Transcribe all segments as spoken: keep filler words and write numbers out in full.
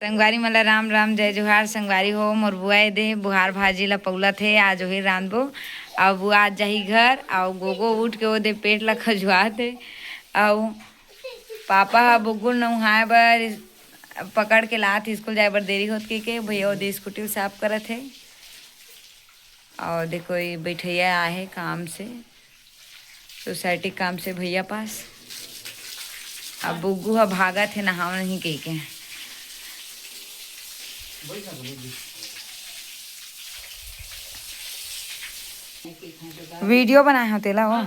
संगवारी मन ला राम राम, जय जोहार। संगवारी हो, मोर बुआ ए दे बोहार भाजी ला पउलत हे, आज ओही रांधबो। अउ बुआ आज जाही घर, अउ गोगो उठ के ओ दे पेट ला खजुआत हे। अउ पापा ह बुग्गुल नहाए बर पकड़ के लात स्कूल जाए बर देरी होत के, के भैया ओ दे स्कूटी साफ करत हे। अउ देखो, ये बैठैया आहे काम से, सोसाइटी काम से भैया पास। अब बुग्गू ह भागत हे नहाव नहीं कह के। वीडियो बनाए हो तेला वो।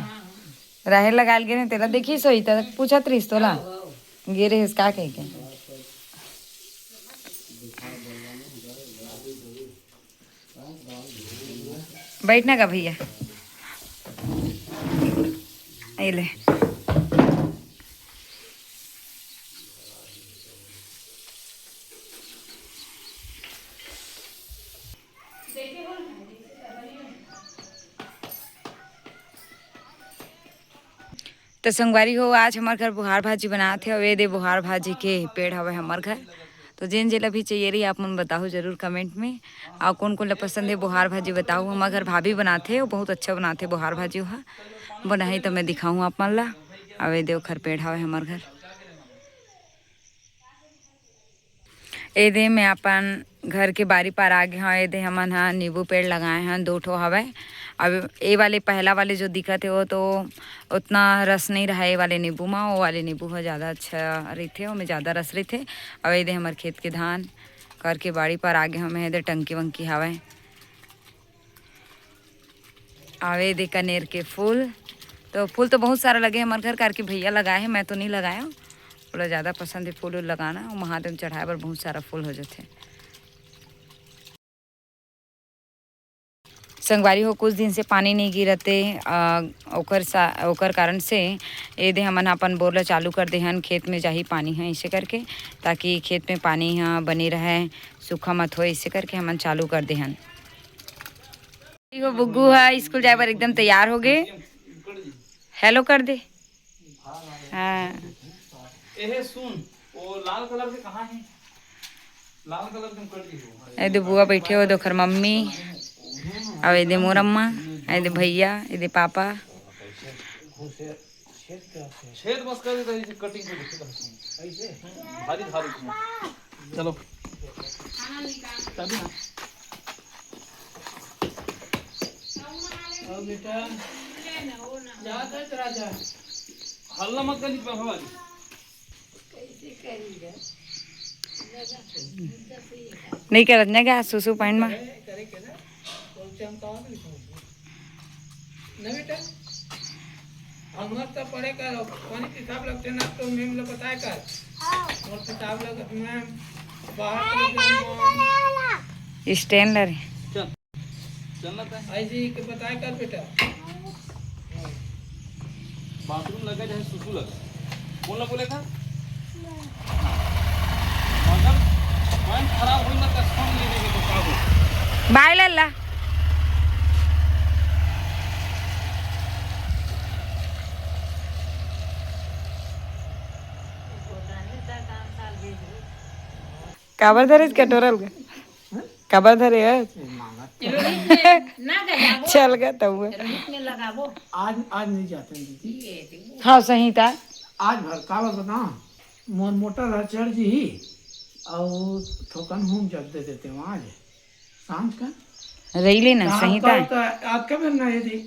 राहेर लगाल गे रहे तेला, देखी सोई त पूछत रहिस तोला। गे रहिस का कह के। बैठ ना गा भैया, ए ले। तो संगवारी हो, आज हमर घर बोहार भाजी बनात हे, अउ ए दे बोहार भाजी के पेड़ हवे हमर घर। तो जेन जेला भी चाहिए रही, आप मन बताहू जरूर कमेंट में। अउ कोन कोन ला पसंद हे बोहार भाजी, बताहू। हमर घर भाभी बनात हे, वो बहुत अच्छा बनात हे बोहार भाजी। ओहा बनाही तो मैं दिखाहूँ आप मन ला। अउ ए दे ओखर पेड़ हवे हमर घर। ए दे मैं अपन घर के बारी पार आ गे हंव। ए दे हमन ह नींबू पेड़ लगाए हन, दो ठो हवय। अब ए वाले, पहला वाले जो दिखत हे, वो तो उतना रस नहीं रहा ए वाले नींबू मा, वो वाले नींबू ह ज़्यादा अच्छा रहिथे, ओमे ज़्यादा रस रहिथे। अब ए दे हमर खेत के धान करके बारी पार आ गे हंव मैं। ए दे टंकी वंकी हवय। आवे दे कनेर के फूल। तो फूल तो बहुत सारा लगे हमर घर, करके भैया लगाए हे, मैं तो नहीं लगाया हूँ। ओला ज़्यादा पसंद हे फूल उल लगाना, अउ महादेव चढ़ाए बर बहुत सारा फूल हो जाथे। संगवारी हो, कुछ दिन से पानी नहीं गिरत हे, अ, ओकर सा-, ओकर कारण से ए दे हमन अपन बोर ला चालू कर दे हन, खेत में जाही पानी ह, इसे करके, ताकि खेत में पानी ह बने रहे, सूखा मत होए, इसे करके हमन चालू कर दे हन। देखो, बुग्गू ह स्कूल जाए बर एकदम तैयार हो गे। हेलो कर दे। हाँ। एहे सुन, वो लाल कलर के कहाँ हे? लाल कलर के हम कर दी हो। ए दे बुआ बैठे हो, दे ओखर मम्मी, अउ ए दे मोर अम्मा, ए दे भैया, ए दे पापा। छेद बस कर देता है, इसे कटिंग को देखो, ऐसे? हम्म, भारी भारी। चलो। चाबी ना। आओ बेटा। जा, जा, जा, जा। हल्ला मत कर, निकल हमारी। नहीं करत ना क्या सुसु पाइन में? करे, करे के ना। वो चमकावा के लिखा हुआ। ना बेटा, हमर त पढ़े कर, कोनी किताब लगते ना तो मैम लोग बताए कर। और किताब लग मैम बाहर चले जाऊंगा। स्टैंड रे। चल, चलना था। ऐसे ही के बताए कर बेटा। बाथरूम लगा चाहे सुसु लगा, कौन ला बोले था? मगर मन खराब होई ना, कसम ले लेके बताओ। बाय लल्ला। काबर धरे इसका टोरल का? काबर धरे है? ना गया वो। चल गया तब वो। रोहित में लगाबो। आज, आज नहीं जाते हैं दीदी। हाँ, सही था। आज भर काबर बताओ, मोर मोटर हर चढ़ जी ही, और थोकन हूँ जब दे देते हैं आज, सांझ का। रही ले ना, कहाँ सही का था। होता है? आज कब ना यदि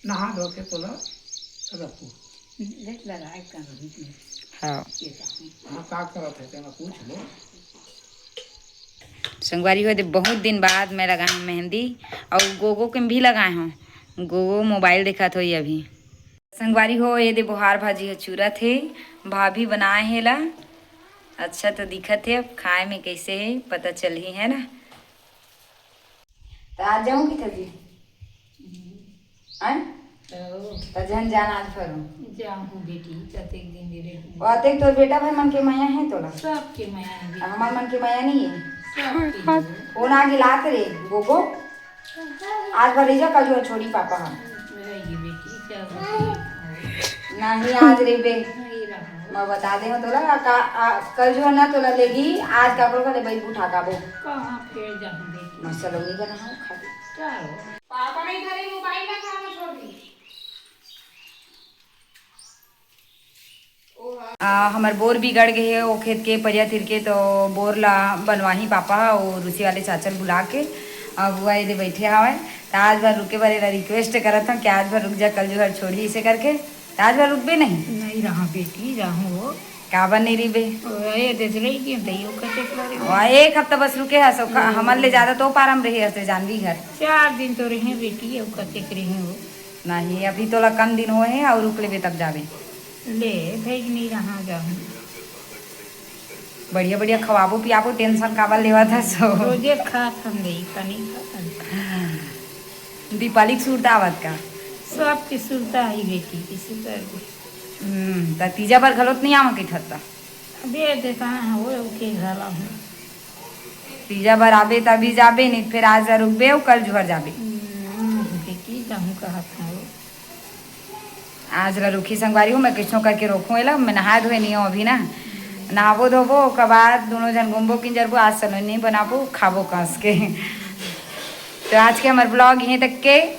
नहा धो के तोला रखो। देख लगा एक का रोहित में। हाँ। ये का। हाँ, का करत है, तेरा पूछ लो। संगवारी हो, दे बहुत दिन बाद मैं लगाए हूँ मेहंदी, और गोगो के भी लगाए हूँ। गोगो मोबाइल देखत होई अभी। संगवारी हो, ये दे बोहार भाजी ह चूरत हे, भाभी बनाए हे ला। अच्छा तो दिखत हे, अब खाए में कैसे हे पता चलही, है ना। तो आज जाऊँ की थी? आय? तो त झन जान आज भरो। जाहूँ बेटी, कतेक दिन ले रही। अतेक तोर बेटा भाई मन के मया हे तोला। सबके मया हे बेटी। हमार मन के मया नहीं है। सबके हे। फोन आ गिलात रे, गोगो। आज भर रही जा, कल जो छोड़ी पापा हम। रहिए बेटी, क्या बात है? नहीं आज रे बे। नहीं रहा। मैं बता दे हूँ तोला का, आ, कल जो है ना तोला लेगी, आज काकरो का ले बैठ उठा काबो। कहाँ फेर जाऊँ बेटी? मैं सलोनी बना हूँ, खा ले। क्या हो? पापा नहीं धरे मोबाइल ना खाना छोड़ दी। आ, हमर बोर बिगड़ गए हे, ओ खेत के परिया तिर के, तो बोर ला बनवाही पापा ह, ओ रूसी वाले चाचा ल बुला के। अगुआ एदे बैठे हवय, त आज भर रुके बर एला रिक्वेस्ट करत हन कि आज भर रुक जा, कल जो हर छोड़ी इसे करके, त आज भर रुकबे नहीं। नहीं रहा बेटी, रहूँ हो। काबर नहीं रहिबे? ओ, ए दे रही के दई, ओ कतेक बार रही? वा, एक हफ्ता बस रुके हस, ओ का-, हम्म। हमन ले ज्यादा तो पारम रही हस, ते जानवी घर। चार दिन तो रहे बेटी, ओ कतेक रहे हो? नहीं, अभी तोला कम दिन होए हे, अउ रुक लेबे तब जाबे। ले, भेज नहीं रहा जाहूँ। बढ़िया बढ़िया खवाबो पियाबो, टेंशन काबर लेवत हस ओ? रोजे खात हन दई, का नहीं खात हन? दीपाली के सुरता आवत का? सबके सुरता ही बेटी, किसी कर दे। हम्म, त तीजा बर घलो त नहीं आवा कहिथस त? अबे, देखा है, वो ओके घला हूँ। तीजा बर आबे, तभी जाबे, नहीं फेर आज ला रुकबे, अउ कल जुहर जाबे। हम्म, बेटी, जाहूँ कहत हूँ। आज ला रुखी संगवारी हो, मैं किसनो करके रोकूँ एला, मैं नहाए धोए नहीं हूँ अभी ना। नहाबो धोबो, ओकर बाद दोनों झन घूमबो किंजरबो, आज सलोनी नहीं बनाबो, खाबो कस के। तो आज के हमर vlog यहीं तक के।